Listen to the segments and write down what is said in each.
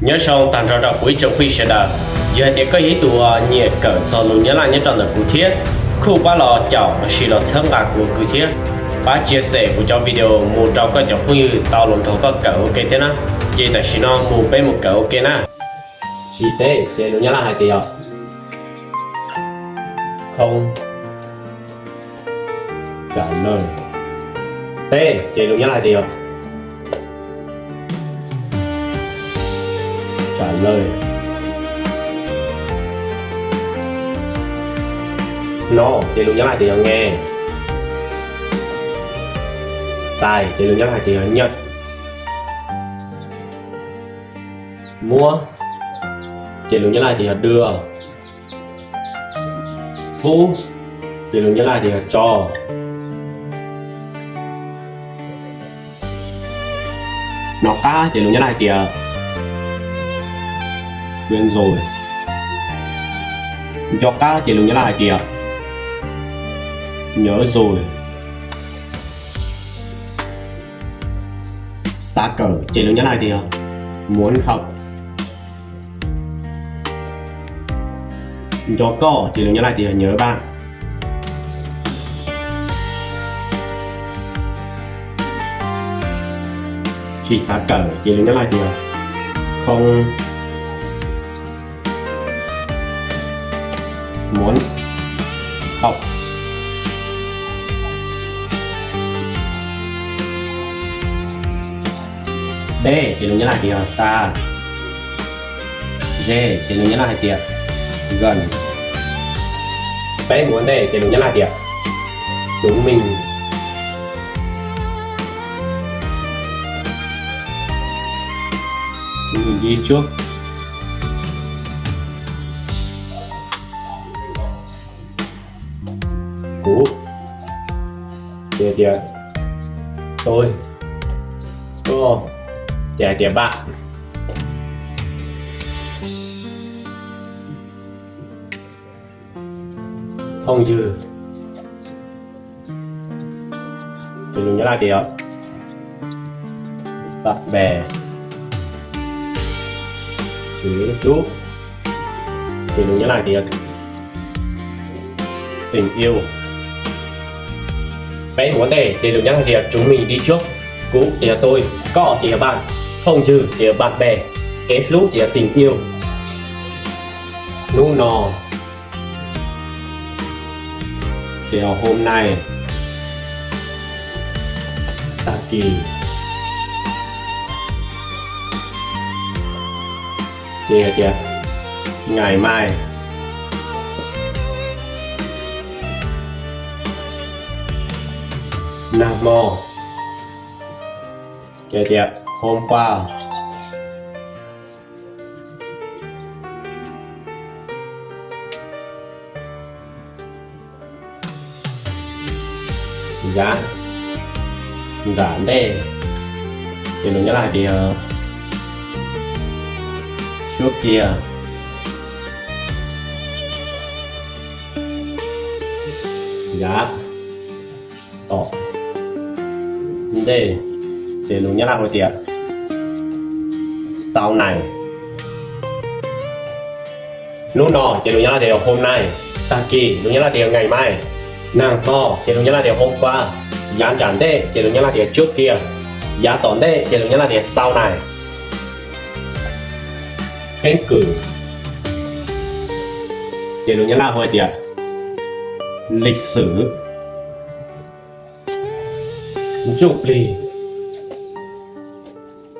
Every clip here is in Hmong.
Nyob zoo tag nrho rau kuv ib tsoom phooj ywg sawv daws. Yog hais tias koj yog ib tug uas nyiam kawm txog lus Nyab Laj nyob rau ntawm kuv thiab, kuj pab los caum los sis los txhawb nqa kuv kws thiab, pab share xeem kuv cov video mus rau koj cov phooj ywg tau los nrog koj kawm ua ke thiab na. Ces tam sim no mus peb mus kawm ua ke na. Tsis teb ces lus Nyab Laj hais tias không trả lời. Teb ces lus Nyab Laj hais tias trả lời. No ces lus Nyab Laj hais tias nghe. Tài ces lus Nyab Laj hais tias nhận. Muab ces lus Nyab Laj hais tias đưa. Pub ces lus Nyab Laj hais tias cho. Nov qab ces lus Nyab Laj hais tias quên rồi. Nco qab ces lus Nyab Laj hais tias nhớ rồi. Xav kawm ces lus Nyab Laj hais tias muốn học. Nco koj ces lus Nyab Laj hais tias nhớ bạn. Tsis xav kawm ces lus Nyab Laj hais tias không muốn học. Dej ces lus Nyab Laj hais tias xa. Dej ces lus Nyab Laj hais tias gần. Peb mus ua ntej ces lus Nyab Laj hais tias chúng mình, chúng mình đi trước. Kuv ces hais tias tôi, koj ces hais tias bạn. Phooj ywg ces lus Nyab Laj hais tias bạn bè. Kev hlub ces lus Nyab Laj hais tias tình yêu. Peb mus ua ntej ces lus Nyab Laj hais tias chúng mình đi trước. Kuv ces yog tôi, koj ces yog bạn, phooj ywg ces yog bạn bè, kev hlub ces yog tình yêu. Hnub no ces yog hôm nay. Tag kis ces hais tias ngày mai. Nag hmo ces hais tias hôm qua. Yav nram ntej ces lus Nyab Laj hais tias trước kia. Yav tom ntej ces lus Nyab Laj hu tias sau nais. Hnub no ces lus Nyab Laj tias hôm nay. Tag kis lus Nyab Laj tias ngày mai. Nag hmo ces lus Nyab Laj tias hôm qua. Yav nram ntej ces lus Nyab Laj tias trước kia. Yav tom ntej ces lus Nyab Laj tias sau nais. Keeb kwm ces lus Nyab Laj hu tias lịch sử. Ntsuj plig,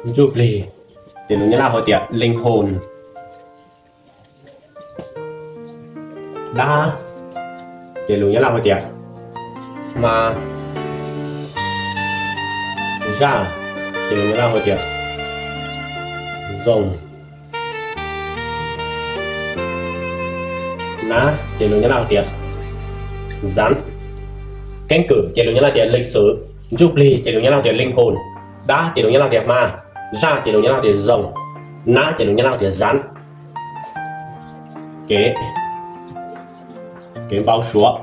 ntsuj plig ces lus Nyab Laj hu tias linh hồn. Dab ces lus Nyab Laj hu tias hma. Zaj ces lus Nyab Laj hu tias rồng. Nab ces lus Nyab Laj hu tias rắn. Keeb kwm ces lus Nyab Laj tias lịch sử. Ntsuj plig ces lus Nyab Laj tias linh hồn. Dab ces lus Nyab Laj tias hma. Zaj ces lus Nyab Laj tias rồng. Nab ces lus Nyab Laj tias rắn. Kev, kev npau suav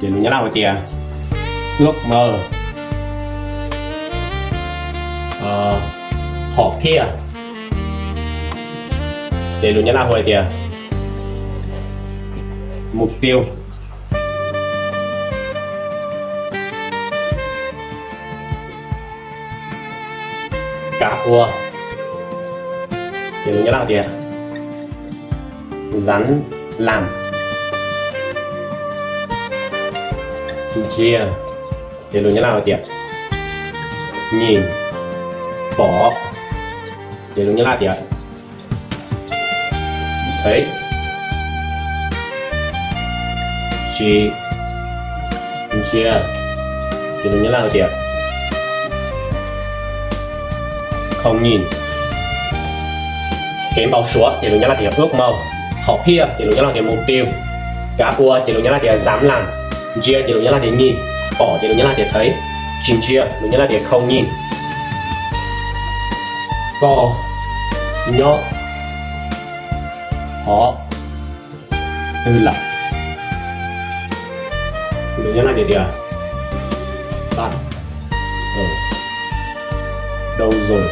ces lus Nyab Laj hu tias ước mơ. Hom phiaj ces lus Nyab Laj hu hais tias mục tiêu. Kav ua, ces lus Nyab Laj hais tias dám làm. Ntsia, ces lus Nyab Laj hais tias nhìn, pom, ces lus Nyab Laj tias thấy, tsis ntsia, ces lus Nyab Laj hais tias không nhìn. Kev npau suav ces lus Nyab Laj tias ước mơ. Hom phiaj ces lus Nyab Laj tias mục tiêu. Kav ua ces lus Nyab Laj tias dám làm. Ntsia ces lus Nyab Laj tias nhìn. Pom ces lus Nyab Laj tias thấy. Tsis ntsia lus Nyab Laj tias không nhìn. Koj nyob qhov twg lawm? Lus Nyab Laj tias, tias bạn ở đâu rồi?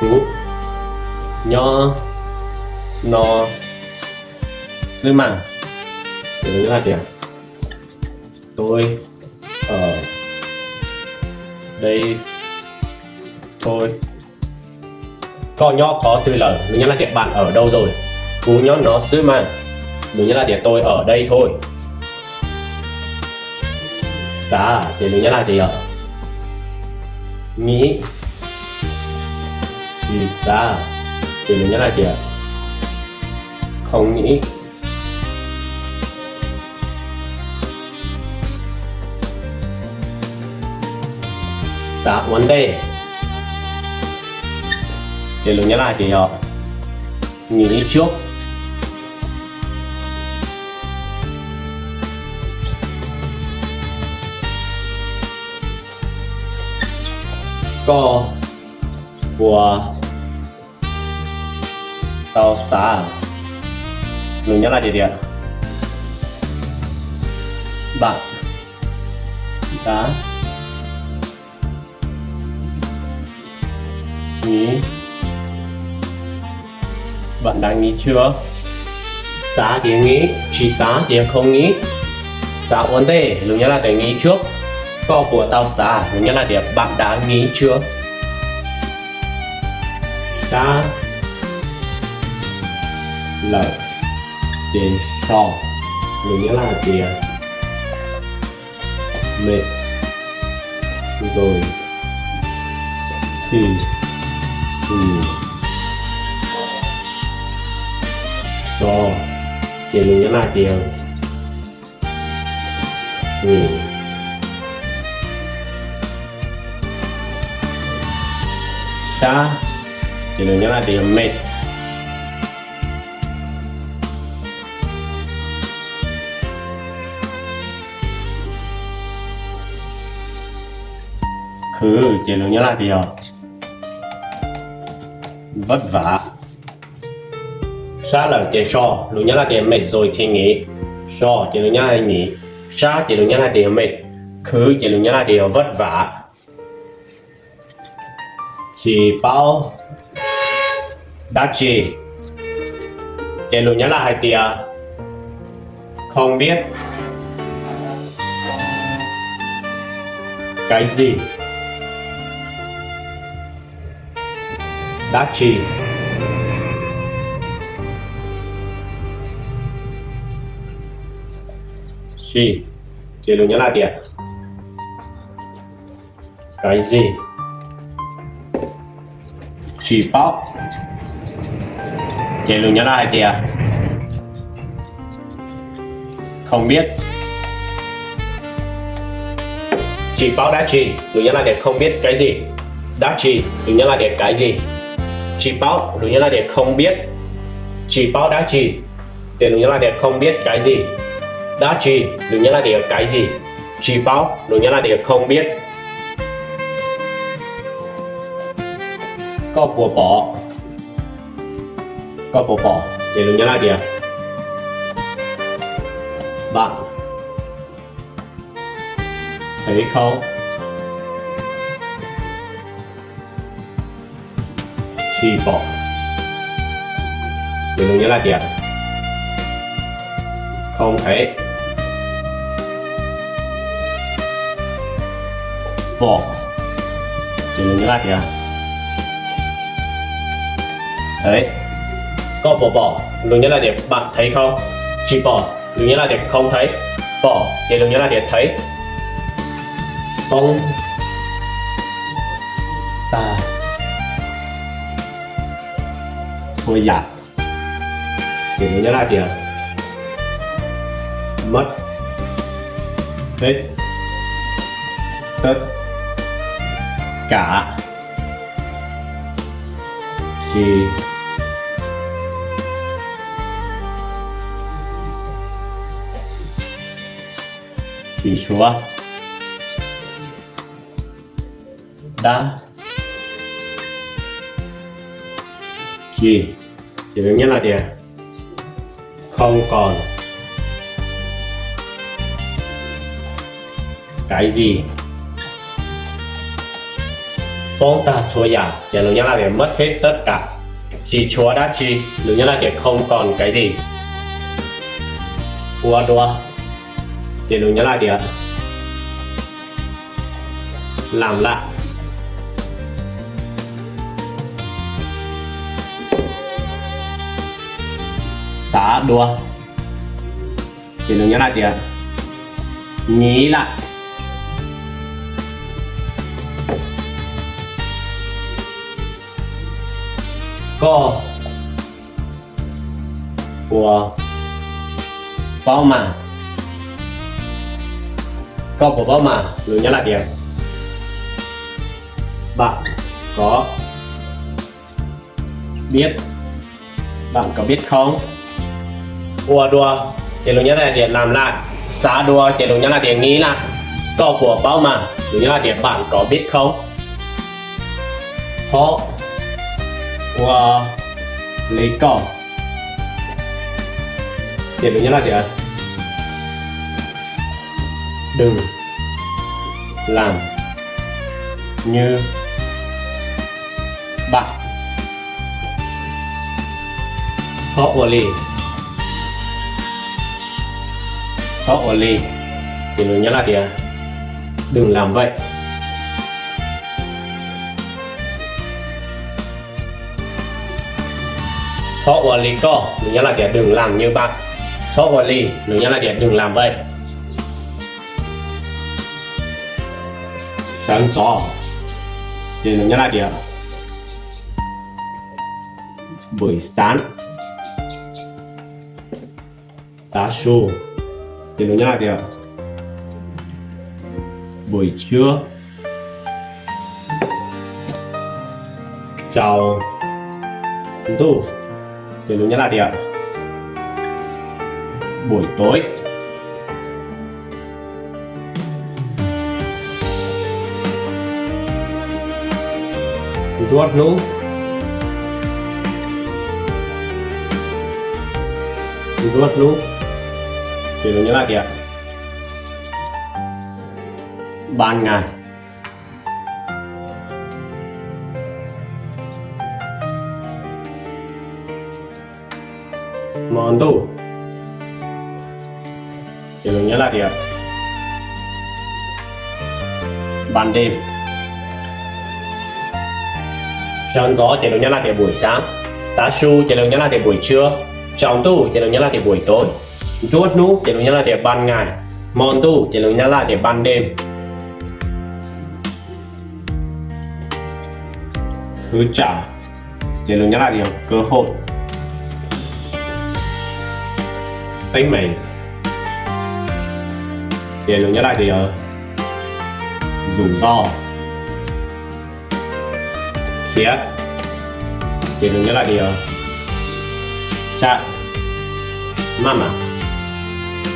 Kuv nyob no xwb mas. Lus Nyab Laj tias tôi ở đây thôi. Koj nyob qhov twg lawm? Lus Nyab Laj tias bạn ở đâu rồi? Kuv nyob no xwb mas. Lus Nyab Laj tias tôi ở đây thôi. Xav ces lus Nyab Laj tias nghĩ. Tsis xav ces lus Nyab Laj tias không nghĩ. Xav ua ntej ces lus Nyab Laj tias yog nghĩ trước. Koj puas tau xav? Lus Nyab Laj tias, tias bạn đã nghĩ, bạn đã nghĩ chưa? Xav tias nghĩ, tsis xav tias không nghĩ. Xav ua ntej lus Nyab Laj tias nghĩ trước. Koj puas tau xav? Lus Nyab Laj tias bạn đã nghĩ chưa? Sab lawm ces so, lus Nyab Laj hais tias mệt rồi thì nghỉ. So ces lus Nyab Laj tias nghỉ. Sab ces lus Nyab Laj tias mệt. Khwv ces lus Nyab Laj tias vất vả. Sab lawm ces so, lus Nyab Laj tias mệt rồi thì nghỉ. So ces lus Nyab Laj tias nghỉ. Sab ces lus Nyab Laj tias mệt. Khwv ces lus Nyab Laj tias vất vả. Tsis paub dab tsi ces lus Nyab Laj hais tias không biết cái gì. Dab tsi. Tsis, ces lus Nyab Laj tias cái gì. Tsis paub ces lus Nyab Laj hais tias không biết. Tsis paub dab tsi, lus Nyab Laj tias không biết cái gì. Dab tsi, lus Nyab Laj tias cái gì. Tsis paub, lus Nyab Laj tias không biết. Tsis paub dab tsi ces lus Nyab Laj tias không biết cái gì. Dab tsi, lus Nyab Laj tias cái gì. Tsis paub, lus Nyab Laj tias không biết. Koj puas pom? Koj puas pom? Ces lus Nyab Laj tias bạn thấy không. Tsis pom, ces lus Nyab Laj tias không thấy. Pom, ces lus Nyab Laj tias thấy. Koj puas pom? Lus Nyab Laj tias bạn thấy không. Tsis pom, lus Nyab Laj tias không thấy. Pom, ces lus Nyab Laj tias thấy. Poob tag txhua yam, ces lus Nyab Laj tias mất hết tất cả, tsis tsis tshuav dab tsi, ces lus Nyab Laj tias không còn cái gì. Poob tag txhua yam, ces lus Nyab Laj tias mất hết tất cả, tsis tshuav dab tsi, lus Nyab Laj tias không còn cái gì. Ua dua, ces lus Nyab Laj tias làm lạ. Xav dua, ces lus Nyab Laj tias nghĩ lại. Koj puas paub mas? Koj puas paub mas, lus Nyab Laj tias bạn có biết, bạn có biết không. Ua dua, ces lus Nyab Laj tias làm lại. Xav dua, ces lus Nyab Laj tias nghĩ lại. Koj puas paub mas, lus Nyab Laj tias bạn có biết không. Txhob ua li koj, ces lus Nyab Laj tias đừng làm như bạn. Txhob ua li, txhob ua li, ces lus Nyab Laj tias đừng làm vậy. Txhob ua li koj, lus Nyab Laj tias đừng làm như bạn. Txhob ua li, lus Nyab Laj tias đừng làm vậy. Sawv ntxov, ces lus Nyab Laj tias buổi sáng. Tav su, ces lus Nyab Laj tias buổi trưa. Tsaus ntuj, ces lus Nyab Laj tias buổi tối. Nruab hnub, nruab hnub, ces lus Nyab Laj tias ban ngày. Hmo ntuj, ces lus Nyab Laj tias ban đêm. Sawv ntxov, ces lus Nyab Laj tias buổi sáng. Tav su, ces lus Nyab Laj tias buổi trưa. Tsaus ntuj, ces lus Nyab Laj tias buổi tối. Nruab hnub, ces lus Nyab Laj tias ban ngày. Hmo ntuj, ces lus Nyab Laj tias ban đêm. Hwv tsam, ces lus Nyab Laj tias cơ hội. Teeb meem, ces lus Nyab Laj tias rủi ro. Khiav, ces lus Nyab Laj tias chậm, maj mam,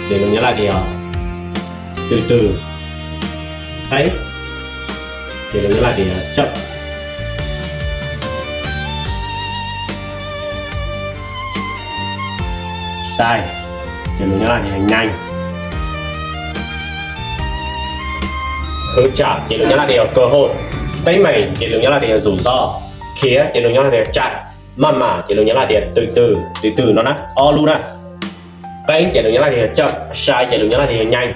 ces lus Nyab Laj tias từ từ, thấy, ces lus Nyab Laj tias chậm. Sai, ces lus Nyab Laj tias nhanh. Hwv tsam, ces lus Nyab Laj tias cơ hội. Teeb meem, ces lus Nyab Laj tias rủi ro. Khiav ces lus Nyab Laj tias chậm, maj mam ces lus Nyab Laj tias từ từ, từ từ no na, ob lub na. Qeeb ces lus Nyab Laj tias chậm, sai ces lus Nyab Laj tias nhanh.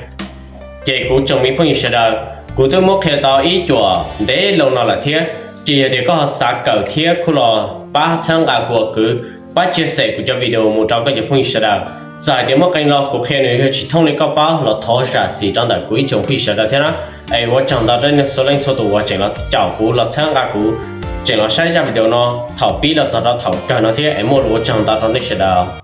Ces kuv tsoom me phooj ywg sawv daws, kuv twb muab qhia tau ib cuam ntev loo no lawm thiab. Ces yog tias koj ho xav kawm thiab kuj los pab txhawb nqa kuv, kuv pab chia sẻ kuv cov video mus rau koj cov phooj ywg sawv daws. Txawm hais tias muaj qee lo kuv qhia nws yog tsis thooj li koj paub los thov zam txim rau ntawm kuv ib tsoom phooj ywg sawv daws thiab na. Es ua tsaug ntau rau nej txhua leej txhua tus uas tseem los caum kuv, los txhawb nqa kuv, tseem los saib zaj video no thaum pib los txog rau thaum kawg no thiab, es muaj lus ua tsaug ntau rau nej sawv daws.